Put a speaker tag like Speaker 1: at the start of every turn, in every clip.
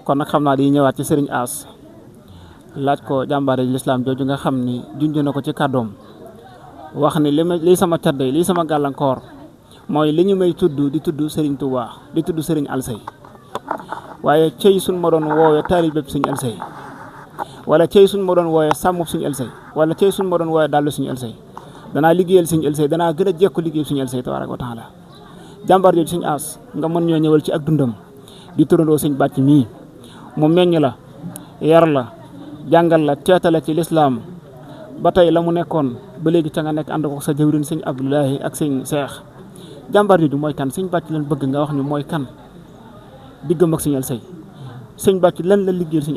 Speaker 1: kon nag xam naa di ñëwaat ci Serigne As laaj ko jàmbaare lislaam jooju nga xam ni junj na ko ci kàddoom wax ni lii sama cadde lii sama gàllankoor mooy li ñu may tudd di tudd Serigne Touba di tudd Serigne Alsey waaye cey suñ ma doon woowee taalibe Serigne Alsey wala cey suñ ma doon woowee sàmmub Serigne Alsey wala cey suñ ma doon woowee dallu Serigne Alsey danaa liggéeyal Serigne Alsey danaa gën a jekku liggéey Serigne Alsey tabaaraka wa taala jàmbaar jooju Serigne As nga mën ñoo ñëwal ci ak dundam di turandoo Serigne Bàcc mii mu meññ la yar la jàngal la teetale ci lislaam ba tey la mu nekkoon ba léegi ca nga nekk ànd ko sa jëwriñ sëñ Abdoulahi ak sëñ Seex jàmbaar jooju mooy kan sëñ Bàcc leen bëgg nga wax ñu mooy kan diggam ak sëñ Alsey sëñ Bàcc lan la liggéeyal sëñ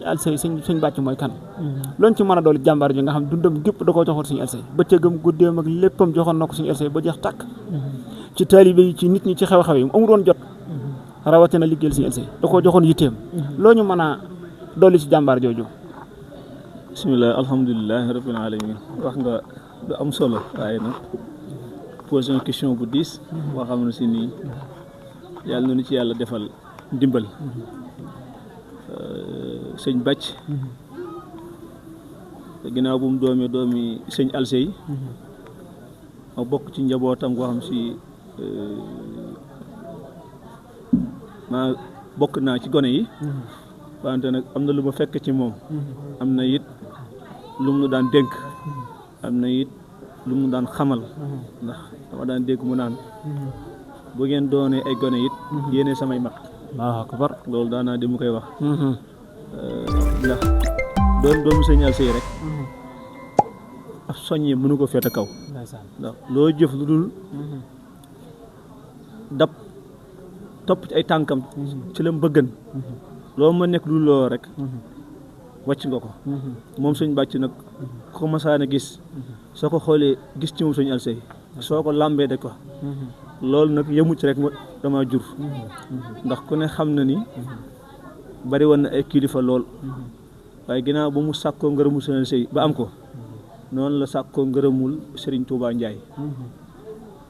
Speaker 1: Alsey sëñ Bàcc mooy kan loolu ci mën a dool jàmbaar ji nga xam dundam gépp da koo joxoon sëñ Alsey bëccëgam guddeem ak léppam joxoon na ko sëñ Alsey ba jeex tàkk ci taalibe yi ci nit ñi ci xew-xew yi amul woon jot rawatina liggéeyal sëñ Alsey da koo joxoon yitteem loo ñu mën a dolli ci jàmbaar jooju.
Speaker 2: bisimilah alhamdulilah rabbil alamin wax nga lu am solo waaye nag posé une question bu diis boo xam ne si nii yàlla na ci yàlla defal ndimbal sëñ Bàcc ginnaaw bu mu doomi sëñ Alsey ma bokk ci njabootam goo xam si ma bokk naa ci gone yi wante nag am na lu ma fekk ci moom am na it lu mu daan dénk am na it lu mu daan xamal ndax dama daan dégg mu naan bu ngeen doonee ay gone it yéene samay mag
Speaker 1: waaw akbar
Speaker 2: loolu daanaa di mu koy wax ndax doon doomu sëñ Alsey rek ab soññee mënu ko féete kaw ndax loo jëf lu dul dab topp ci ay tànkam ci la mu bëggan loo ma nekk lu loo rek wàcc nga ko moom sëñ Bàcc nag ko masaan a gis soo ko xoolee gis ci moom sëñ Alsey soo ko làmbee de ko loolu nag yemut rek dama jur ndax ku ne xam na ni bari woon na ay kilifa lool waaye ginnaaw ba mu sàkkoo ngërëmul sëñ Alsey ba am ko noonu la sàkkoo ngërëmul Serigne Touba Ndiaye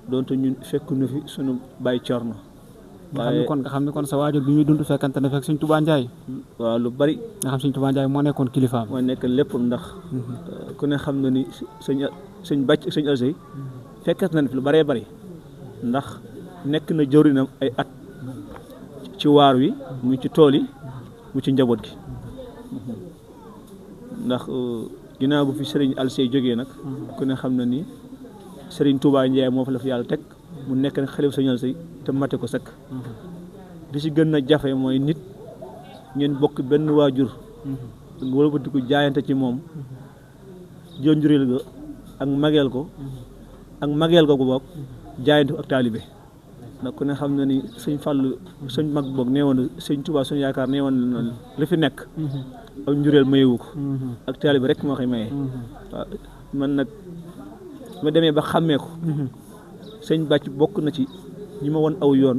Speaker 2: doonte ñun fekk nu fi sunu Baye Thierno
Speaker 1: nga xam ni kon sa waajur bi muy dund fekkante ne fekk sëñ Touba Ndiaye
Speaker 2: waaw lu bari
Speaker 1: nga xam sëñ Touba Ndiaye moo nekkoon kilifaam
Speaker 2: moo nekk lépp ndax ku ne xam na ni sëñ Bàcc sëñ Alsey fekkat na fi lu baree bari ndax nekk na jëwrinam ay at ci waar wi mu ci tool yi mu ci njaboot gi ndax ginnaaw bu fi Serigne Alsey jógee nag ku ne xam na ni Serigne Touba Ndiaye moo fa la fi yàlla teg mu nekk nag xalifa sëñ Alsey te mate ko sëkk li ci gën a jafe mooy nit ngeen bokk benn waajur nga wëlbatiku jaayante ci moom jël njureel ga ak mageel ko bokk jaayante ko ak taalibe ndax ku ne xam na ni sëñ Fàllu sëñ mag boog nee woon sëñ Touba suñu yaakaar nee woon li fi nekk ak njureel mayewu ko ak taalibe rek moo koy maye waaw man nag ma demee ba xàmmee ko sëñ Bàcc bokk na ci ñi ma won aw yoon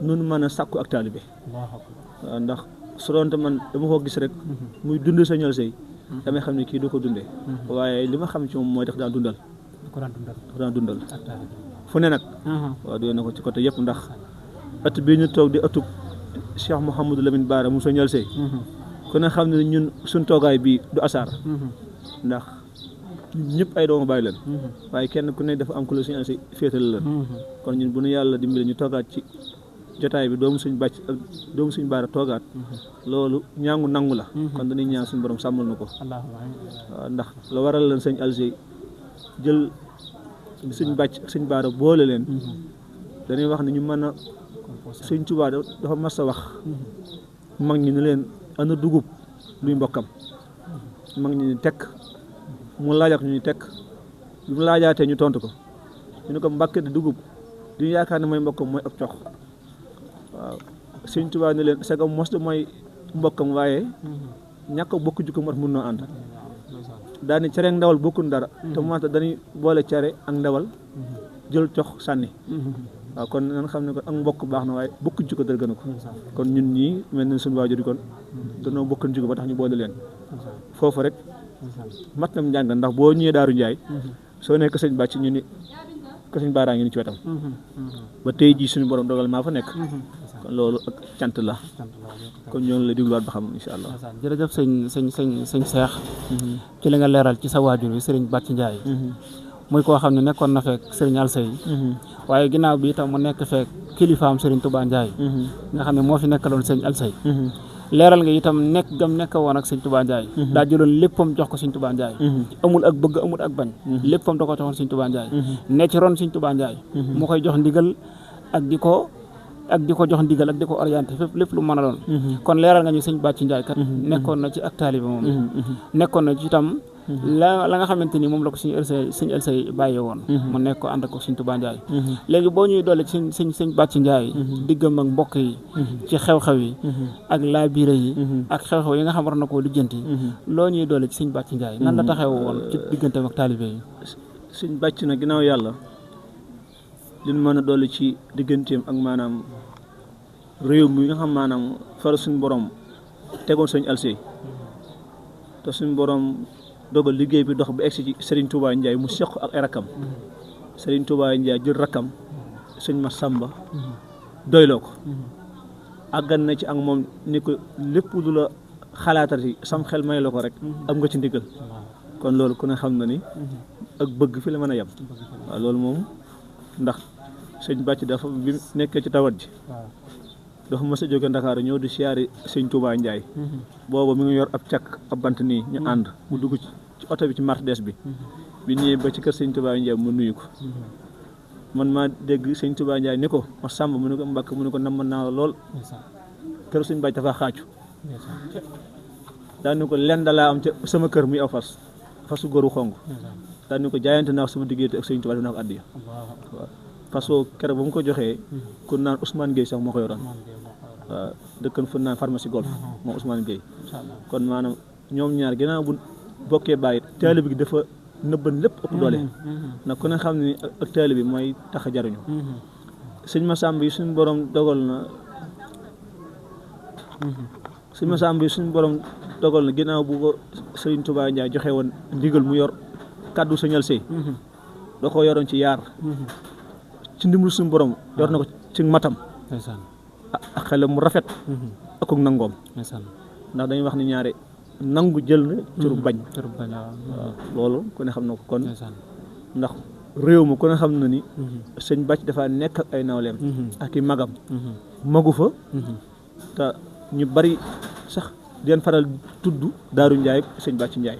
Speaker 2: nun mën a sàkku ak taalibe waaw ndax su doonte man dama ko gis rek muy dund sëñ Alsey damay xam ne kii du ko dundee waaye li ma xam ci moom mooy daf daan dundal fu ne nag waaw doon na ko ci côté yëpp ndax ëtt bii ñu toog di ëttub Cheikh Mouhamadou Lamine Bara mu sëñ Alsey ku ne xam ne ñun suñ toogaay bii du asaar ndax ñëpp ay doomu bàyyi leen waaye kenn ku ne dafa am ku la sëñ Alsey féetal leen kon ñun bu nu yàlla dimbali ñu toogaat ci jotaay bi doomu suñ Bàcc ak doomu suñ Baara toogaat loolu ñaangu nangu la kon dañuy ñaan suñu borom sàmmal na ko waaw ndax la waral leen sëñ Alsey jël suñ Bàcc ak suñ Baara boole leen dañuy wax ne ñu mën a sëñ Tuubaa dafa mas a wax mag ñi ne leen ana dugub luy mbokkam mag ñi ni tekk mu laajak ñu tekk bi mu laajaatee ñu tontu ko ñu ne ko Mbàkke di dugub di yaakaar ne mooy mbokkam mooy ak cox waaw sëñ Tuubaa ne leen c'est que mos mooy mbokkam waaye ñàkk a bokk jikko moo tax mun noo ànd daal ni cere ak ndawal bokkul dara te mu dañuy boole cere ak ndawal jël cox sànni waaw kon nan xam ne ko ak mbokk baax na waaye bokk jikko dara gën a ko kon ñun ñii mel na suñu waajur yi kon danoo bokkan jikko ba tax ñu boole leen foofu rek mat nam njàng ndax boo ñëwee Daaru Njaay soo nekk sëñ Bàcc ñu ni ko sëñ Baara ngi ni ci wetam ba tey jii suñu borom dogal maa fa nekk kon loolu ak cant la kon ñoo ngi lay dégluwaat ba xam incha allah.
Speaker 1: jërëjëf sëñ Cheikh ci li nga leeral ci sa waajur bi sëriñ Bàcc Ndiaye muy koo xam ne nekkoon na fekk sëriñ Alsey waaye ginnaaw bi itam mu nekk fekk kilifaam sëriñ Touba Ndiaye nga xam ne moo fi nekkaloon sëriñ Alsey leeral nga itam nekk gam nekk woon ak sëriñ Touba Ndiaye daa jëloon léppam jox ko sëriñ Touba Ndiaye amul ak bëgg amul ak bañ léppam da ko joxoon sëriñ Touba Ndiaye ne ci ron sëriñ Touba Ndiaye mu koy jox ndigal ak di ko jox ndigal ak di ko orienté fépp lépp lu mën a doon kon leeral nga ñu sëñ Bàcc Ndiaye kat nekkoon na ci ak taalibe moom nekkoon na ci itam la nga xamante ni moom la ko sëñ Alsey bàyyee woon mu nekk ko ànd ak sëñ Touba Ndiaye léegi boo ñuy doole ci sëñ Bàcc Ndiaye diggam ak mbokk yi ci xew-xew yi ak laabire yi ak xew-xew yi nga xam war na koo lijjanti loo ñuy doole ci sëñ Bàcc Ndiaye nan la taxaw woon ci digganteem ak taalibe yi
Speaker 2: sëñ Bàcc na ginnaaw yàlla liñ mën a dolli ci digganteem ak maanaam réew mi nga xam maanaam fara suñu borom tegoon sëñ Alsey te suñu borom dogal liggéey bi dox ba egsi ci Serigne Touba Ndiaye mu seq ak ay rakkam Serigne Touba Ndiaye jël rakkam sëñ Massamba doyloo ko àggan na ci ak moom ni ko lépp lu la xalaatati sam xel may la ko rek am nga ci ndigal kon loolu ku ne xam na ni ak bëgg fi la mën a yem waaw loolu moom ndax sëñ Bàcc dafa bi nekkee ci tawat ji dafa mës a jóge Ndakaaru ñëw di siyaari sëñ Touba Ndiaye booba mi ngi yor ab càkk ab bant nii ñu ànd mu dugg ci oto bi ci Mercedes bi ñëwee ba ci kër sëñ Touba Ndiaye mu nuyu ko man maa dégg sëñ Touba Ndiaye ni ko ma sàmb mu ne ko Mbàkke mu ne ko namm naa lool kër sëñ Bàcc dafa xaaju daan ni ko lenn da laa am ca sama kër muy aw fasu góoru xong daan ni ko jaayante naa sama diggante ak sëñ Touba dina ko addiya waaw façon keroog ba mu ko joxee ku naan Ousmane Gueye sax moo ko yoroon waaw dëkkan fu naan pharmacie golf moom Ousmane Gueye kon maanaam ñoom ñaar ginnaaw bu bokkee bàyyi taalibe bi dafa nëbban lépp ëpp doole nag ku ne xam ne ak taalibe bi mooy tax a jariñu sëñ Massamba yi suñu borom dogal na ginnaaw bu ko Sëriñ Touba Ndiaye joxe woon ndigal mu yor kàddu sëñ Alsey da ko yoroon ci yaar ci ndimbalu suñu borom yor na ko ci matam ak xelam mu rafet ak nangoom ndax dañuy wax ni ñaare nangu jël na cëru bañ waaw loolu ku ne xam na ko kon ndax réew ma ku ne xam na ni sëñ Bàcc dafa nekk ak ay nawleem ak i magam magu fa te ñu bari sax di leen faral tudd Daaru Ndiaye sëñ Bàcc Ndiaye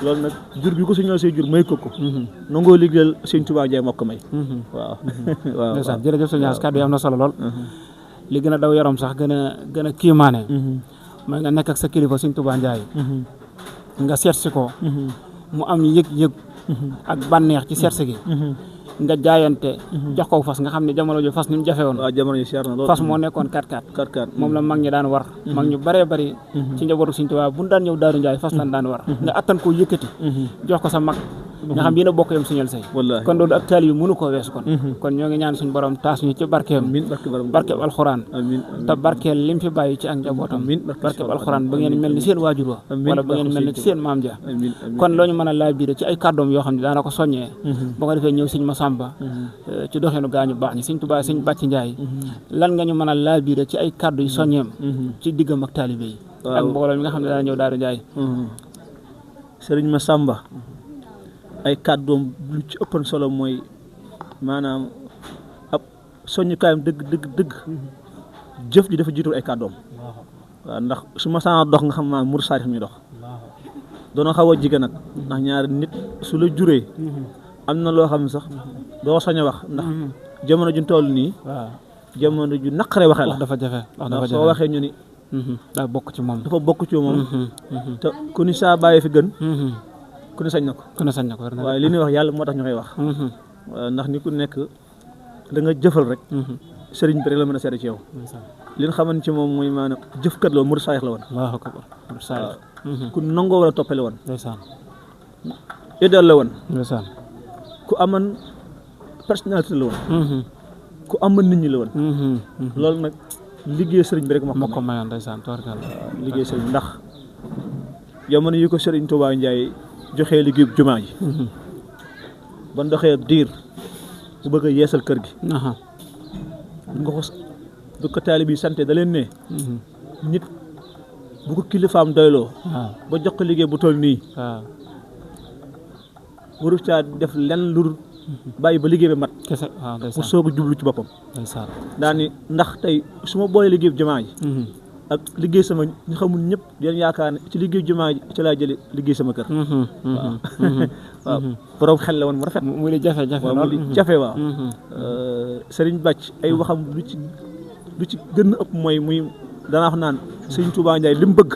Speaker 2: loolu nag jur bi ko sëñ Alsey jur may ko nangoo liggéeyal sëñ Touba Ndiaye moo ko may waaw
Speaker 1: ndeysaan jërëjëf sëñ As kàddu yi am na solo lool li gën a daw yaram sax gën a kiimaane mooy nga nekk ak sa kilifa sëñ Touba Ndiaye nga seet si ko mu am yëg-yëg ak bànneex ci seet si gi nga jaayante jox ko fas nga xam ne jamono ju fas ni mu jafe woon
Speaker 2: waaw jamono ji seer na lool
Speaker 1: fas moo nekkoon 4x4 moom la mag ñi daan war mag ñu bëree bëri ci njabootu Sëñ Tuubaa bu ñu daan ñëw Daaru Ndiaye fas lan daan war nga attan koo yëkkati jox ko sa mag nga xam yéen a bokk yam Sëñ Alsey kon loolu ak taalibe bi mënu koo weesu kon ñoo ngi ñaan suñu borom taas ñu ci barkeem barkeem alxuraan te barkeel lim fi bàyyi ci ak njabootam barkeem alxuraan ba ngeen mel ni seen waajur wa wala ba ngeen mel ni ci seen maam ja kon loo ñu mën a laabiire ci ay kàddoom yoo xam ne daana ko soññee boo ko defee ñëw Sëñ Massamba ci doxinu gaañu baax ñi Sëñ Tuubaa Sëñ Bàcc Ndiaye lan nga ñu mën a laabiire ci ay kàddu yu soññeem ci diggam ak taalibe yi ak mbooloo mi nga xam ne daana ñëw Daaru Ndiaye
Speaker 2: Sëriñ Massamba ay kàddoom lu ci ëppan solo mooy maanaam ab soññukaayam dëgg jëf ji dafa jiitul ay kàddoom waaw ndax su ma saa dox nga xam maa mur saarix mi dox doona xaw a jigéen nag ndax ñaari nit su la juree am na loo xam ne sax doo sañ a wax ndax jamono ju toll nii jamono ju naqare waxee la
Speaker 1: dafa jafe
Speaker 2: ndax soo waxee ñu ni
Speaker 1: dafa bokk ci moom
Speaker 2: te ku ni saa bàyyi fi gën ku ne sañ na ko waaye li ñuy wax yàlla moo tax ñu koy wax ndax ni ku nekk da nga jëfal rek sëriñ bi rek la mën a seede ci yow li nga xamante ci moom mooy maanaam jëfkat la woon murid saayix la woon ku nangoo wala toppale woon idéal la woon ku aman personnalité la woon ku aman nit ñi la woon loolu nag liggéey sëriñ bi rek moo ko mayoon liggéey sëriñ ndax jamono yi ko Sëriñ Touba Ndiaye joxee liggéey jumaa ji ba ndoxee diir bu bëgg a yeesal kër gi nga ko bu ko taalibe yi sante da leen ne nit bu ko kilifaam doyloo ba jox ko liggéey bu toll nii waru caa def lenn lu bàyyi ba liggéey bi mat mu soog a jublu ci boppam daa ni ndax tey su ma boolee liggéey bi jumaa ji ak liggéey sama ñu xamul ñëpp yéen yaakaar ne ci liggéey jumaa ji ci laa jële liggéey sama kër waaw borom xel la woon mu rafet
Speaker 1: muy li jafe-jafe
Speaker 2: waaw muy li jafe waaw Sëriñ Bàcc ay waxam lu ci gën a ëpp mooy muy danaa wax naan Sëriñ Tuubaa Njaay li mu bëgg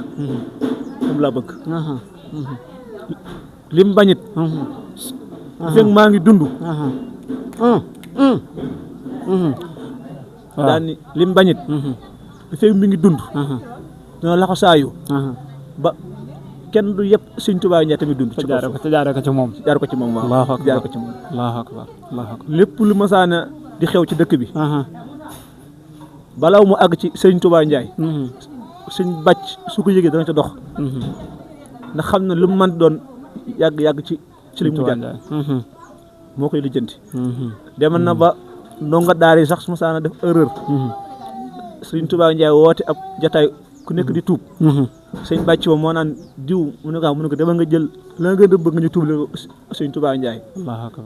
Speaker 2: moom laa bëgg li mu bañit fekk maa ngi dund daan ni li mu bañit fekk mi ngi dund dina la ko saayu ba kenn du yëpp Sëriñ Tuubaa Njaay tamit dund ci
Speaker 1: jaare ko ci moom
Speaker 2: jaar ko ci moom waaw jaar ko ci moom
Speaker 1: Allahu akbar
Speaker 2: lépp lu masaana di xew ci dëkk bi balaaw mu àgg ci Sëriñ Tuubaa Njaay Sëriñ Bàcc su ko yëgee dana ca dox ndax xam na lu mu mën doon yàgg ci li mu jàng moo koy lijjanti demal na ba ndonga daara yi sax su masaana def erreur Sëriñ Tuubaa Njaay woote ab jataay ku nekk di tuub Sëriñ Bàcc ba moo naan diw mu ne ko demal nga jël la nga bëgg nga ñu tuub la Sëriñ Tuubaa Njaay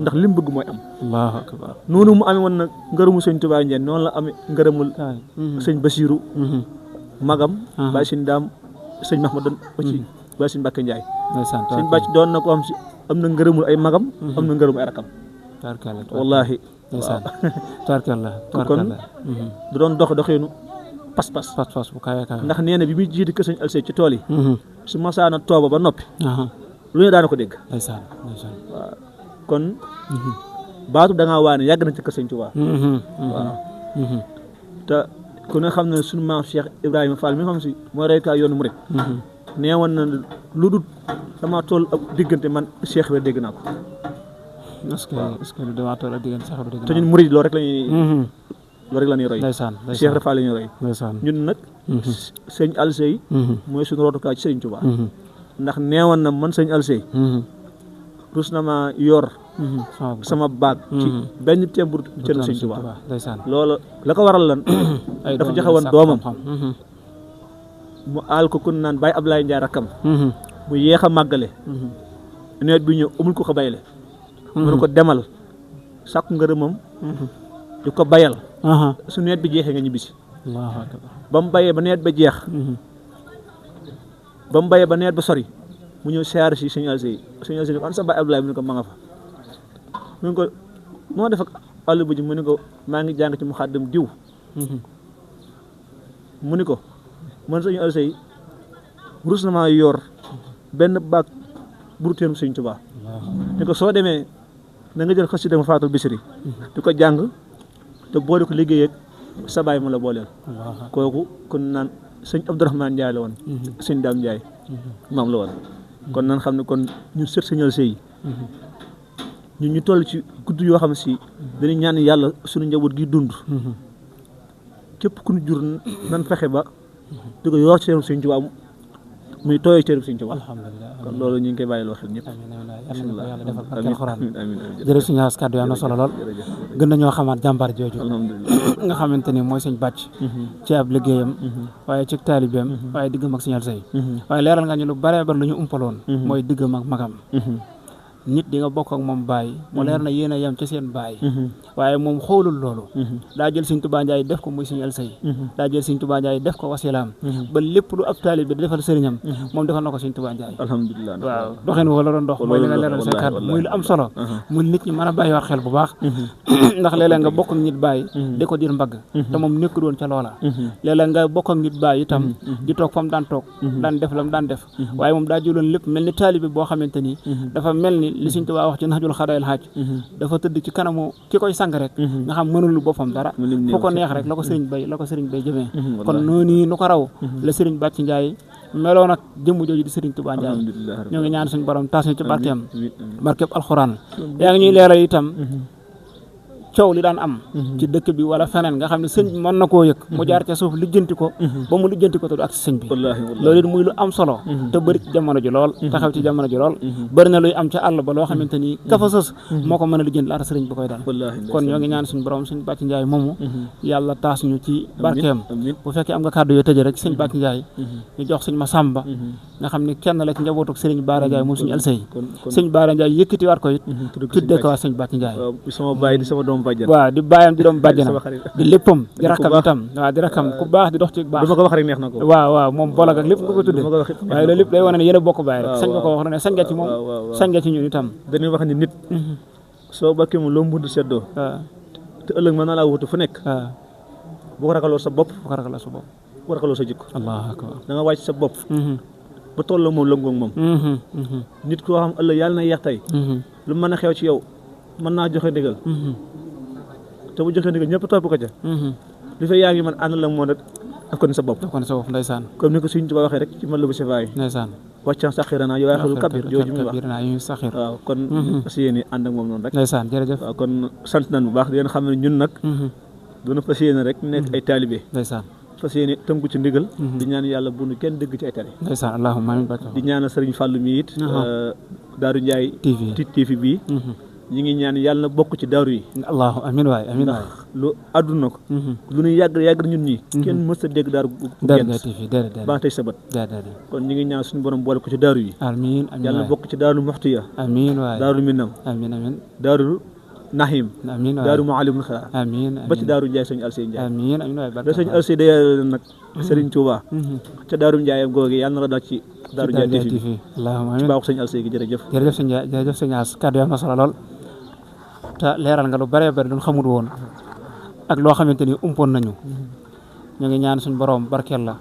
Speaker 2: ndax li mu bëgg mooy am
Speaker 1: Allahu akbar
Speaker 2: noonu mu amee woon nag ngërëmu Sëriñ Tuubaa Njaay noonu la amee ngërëmul Sëriñ Basiiru magam Baay Sëriñ Daam Sëriñ Mahmadan ba ci Baay Sëriñ Mbàkke Njaay Sëriñ Bàcc doon na ko am si am na ngërëmul ay magam am na ngërëmul ay rakam wallaahi kon du doon doxinu pas-pas
Speaker 1: bu kawe
Speaker 2: ndax nee na bi muy jiite kër Sëriñ Alsey ci tool yi su masaana tooba ba noppi lu ne daana ko dégg waaw kon baatu da ngaa waane yàgg na ci kër Sëriñ Tuubaa waaw te ku ne xam ne suñu maam Cheikh Ibrahima Fall mi nga xam si mooy reykaay yoonu murit nee woon na lu dul dama toll ab diggante man Cheikh bi dégg naa ko
Speaker 1: est-ce que dama toll ab diggante Cheikh bi dégg naa
Speaker 2: te ñun murit loolu rek la ñuy roy Cheikh Ibra Fall la ñuy roy ñun nag Sëriñ Alsey mooy suñu rotukaay ci Sëriñ Tuubaa ndax neewoon na man Sëriñ Alsey rus na ma yor sama baag ci benn témbur cëru Sëriñ Tuubaa loolu la ko waral lan dafa joxe woon doomam mu aal ko kun naan Baye Ablaye Ndiaye rakkam mu yéex a màggale nawet bi ñëw amul ko ko bayle mu ne ko demal sàkku ngërëmam di ko bayal su nawet bi jeexee nga ñibbisi ba mu bayee ba nawet ba jeex ba mu bayee ba nawet ba sori mu ñëw siyaare si Sëriñ Alsey ni ko an sa Baye Ablaye mu ne ko ma nga fa mu ne ko noo def ak àll bu ji mu ne ko maa ngi jàng ci mu xàddam diw mu ni ko man Sëriñ Alsey rus na maa yor benn baag buruteenu Sëriñ Tuubaa ni ko soo demee na nga jël xasida ma faatul bisiri di ko jàng te boole ko liggéey ak sa baay mu la booleel kooku kon naan sëñ Abdourahmane Ndiaye la woon sëñ Daam Ndiaye maam la woon kon nan xam ne kon ñun sët Sëriñ Alsey yi ñun ñu toll ci gudd yoo xam si dañuy ñaan yàlla suñu njaboot gi dund képp ku ñu jur nan fexe ba di ko yor ci teeru Sëriñ Tuubaa muy tooyee teeru Sëriñ Tuubaa kon loolu ñu ngi koy bàyyiloo xel ñëpp
Speaker 1: yàlla defal barkeel Alxuraan jërëjëf suñu as kàddu yi am na solo lool gën nañoo xamaat jàmbaar jooju nga xamante ni mooy Sëriñ Bàcc ci ab liggéeyam waaye ci taalibeem waaye diggam ak Sëriñ Alsey waaye leeral nga ñu lu bare bari lu ñu umpaloon mooy diggam ak magam nit di nga bokk ak moom baay mu leer na yéen a yem ci seen baay waaye moom xoolul loolu daa jël Sëriñ Tuubaa Njaay def ko muy Sëriñ Alsey daa jël Sëriñ Tuubaa Njaay def ko wasilaam ba lépp lu ab taalib bi di defal sëriñam moom defal na ko Sëriñ Tuubaa Njaay
Speaker 2: alhamdulilah
Speaker 1: waaw doxin woo la doon dox mooy li nga leeral sa kàddu muy lu am solo muy nit ñi mën a bàyyi wax xel bu baax ndax léeg-léeg nga bokk ak nit baay di ko dir mbagg te moom nekkul woon ca loola léeg-léeg nga bokk ak nit baay itam di toog fa mu daan toog daan def la mu daan def waaye moom daa jëloon lépp mel ni taalib bi boo xamante ni dafa mel ni li Sëriñ Tuubaa wax ci Nahjul Xadaa'il Haaj dafa tëdd ci kanamu ki koy sang rek nga xam mënul boppam dara fu ko neex rek la ko sëriñ bay jëmee kon noonu nu ko raw la Sëriñ Bàcc Njaay meloon ak jëmm jooju di Sëriñ Tuubaa Njaay ñoo ngi ñaan suñu borom taas ñu ci barkeem barkeem alxuraan yaa ngi ñuy leeral itam coow li daan am ci dëkk bi wala feneen nga xam ne sëñ bi mën na koo yëg mu jaar ca suuf lijjanti ko ba mu lijjanti ko te du ak si sëñ bi loolu it muy lu am solo te bëri ci jamono ji lool taxaw ci jamono ji lool bëri na luy am ca àll ba loo xamante ni ka fa sës moo ko mën a lijjanti laata sëriñ bi koy dal kon ñoo ngi ñaan suñu borom suñu Bàcci Njaay moomu yàlla taas ñu ci barkeem bu fekkee am nga kàddu yoo tëjee rek sëñ Bàcci Njaay ñu jox sëñ Masamba nga xam ni kenn la ci njabootuk sëriñ Baara Njaay moom suñu Alsey sëñ Baara Njaay yëkkati waat ko it tuddee ko waa sëñ Bàcci Njaay
Speaker 2: sama baay di sama doom bàjjan
Speaker 1: waaw di bàyyam di doom bàjjanam di léppam di rakkam itam waaw di rakkam ku baax di dox ci baax
Speaker 2: du ma ko wax rek neex na ko
Speaker 1: waaw moom bolag ak lépp nga ko tuddee waaye loolu lépp day wane ne yéen a bokk bàyyi rek sañ nga ko wax ne sañ nga ci moom sañ nga ci ñun itam
Speaker 2: dañuy wax ni nit soo bakkee moom loo mbudd seddoo te ëllëg mën na laa wutu fu nekk bu ko ragaloo sa bopp
Speaker 1: bu ko ragaloo sa bopp
Speaker 2: bu ko ragaloo sa jikko
Speaker 1: allahu akbar
Speaker 2: da nga wàcc sa bopp ba tolloo moom lëngoog moom nit koo xam ëllëg yàlla na yeex tey lu mën a xew ci yow mën naa joxe ndigal te bu joxe ndigal ñëpp topp ko ca li fay yaa ngi man ànd la moo nag daf ko ni sa bopp
Speaker 1: ndeysaan
Speaker 2: comme ni ko Sëriñ Tuubaa waxee rek ci man la bu sifaay
Speaker 1: ndeysaan
Speaker 2: wàccan saxira naa yow yaa xelul kabir jooju mu wax
Speaker 1: yu saxir
Speaker 2: waaw kon fas yéene ànd ak moom noonu rek
Speaker 1: ndeysaan jërëjëf
Speaker 2: waaw kon sant nañ bu baax di leen xam ne ñun nag duna fas yéene rek nekk ay taalibe
Speaker 1: ndeysaan
Speaker 2: fas yéene tënku ci ndigal di ñaan yàlla bu nu kenn dëgg ci ay tere
Speaker 1: ndeysaan allahumma amiin
Speaker 2: di ñaanal Sëriñ Fàllu mi it Daaru Njaay TV bii ñi ngi ñaan yàlla na bokk ci daaru yi
Speaker 1: allahu amiin waay amiin waay
Speaker 2: lu àdduna ko lu ñu yàgg ñun ñi kenn mës a dégg daaru bu genn ba tey sa bët kon ñi ngi ñaan suñu borom boole ko ci daaru yi
Speaker 1: amiin
Speaker 2: yàlla na bokk ci daaru Muxtiya
Speaker 1: amiin waay
Speaker 2: daaru Minam
Speaker 1: amiin
Speaker 2: daaru Nahim
Speaker 1: amiin waay
Speaker 2: daaru Maalimul Xiraar
Speaker 1: amiin
Speaker 2: ba ci daaru Njaay sëñ Alsey Njaay
Speaker 1: amiin amiin waay
Speaker 2: da sëñ Alsey day nag Sëriñ Tuubaa ca daaru Njaayam googu yàlla na la daal ci daaru Njaay TV
Speaker 1: allahumma amiin
Speaker 2: ci baaxu sëñ Alsey gi jërëjëf
Speaker 1: jërëjëf sëñ As kàddu am na solo lool te leeral nga lu bëree bëri duñ xamul woon ak loo xamante ni umpoon nañu ñu ngi ñaan suñu borom barkeel la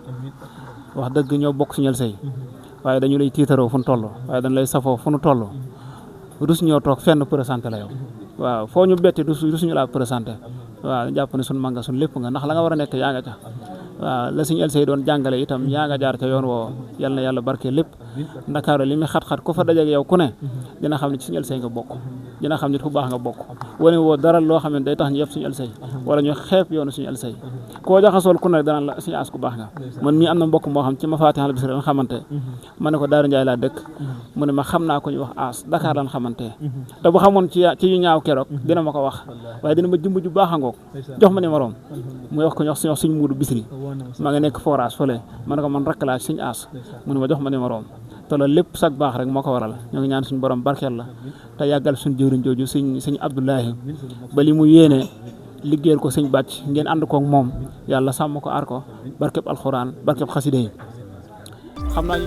Speaker 1: wax dëgg ñoo bokk suñu Alsey waaye dañu lay tiitaroo fu nu toll waaye dañu lay safoo fu nu toll rus ñoo toog fenn présenté la yow waaw foo ñu betti rusuñu laa présenté waaw jàpp ne suñu manga suñu lépp nga ndax la nga war a nekk yaa nga ca waaw la suñu Alsey doon jàngale itam yaa nga jaar ca yoon woo yal na yàlla barkeel lépp Ndakaaru li muy xat-xat ku fa dajeek yow ku ne dina xam ne ci suñu Alsey nga bokk dina xam nit ku baax nga bokk wane woo dara loo xam ne day tax ñu yëpp suñu Alsey wala ñu xeeb yoonu suñu Alsey koo jaxasool ku ne danaan la suñu As ku baax nga man mii am na mbokk moo xam ci ma Faatihal Bichri lan xamante ma ne ko Daaru Njaay laa dëkk mu ne ma xam naa ko ñu wax As Dakar lan xamante te bu xamoon ci yu ñaaw keroog dina ma ko wax waaye dina ma jëmb ju baax a ngoog jox ma numéro muy wax ko ñu wax suñu Muudu Bichri maa nga nekk forage fële ma ne ko man rakk laa suñu As mu ne ma jox ma numéro te loolu lépp sag baax rek moo ko waral ñoo ngi ñaan suñu borom barkeel la te yàggal suñu jëwriñ jooju sëñ Abdoulahi ba li mu yéene liggéeyal ko sëñ Bàcc ngeen ànd koog moom yàlla sàmm ko aar ko barkeb alxuraan barkeb xasida yi xam naa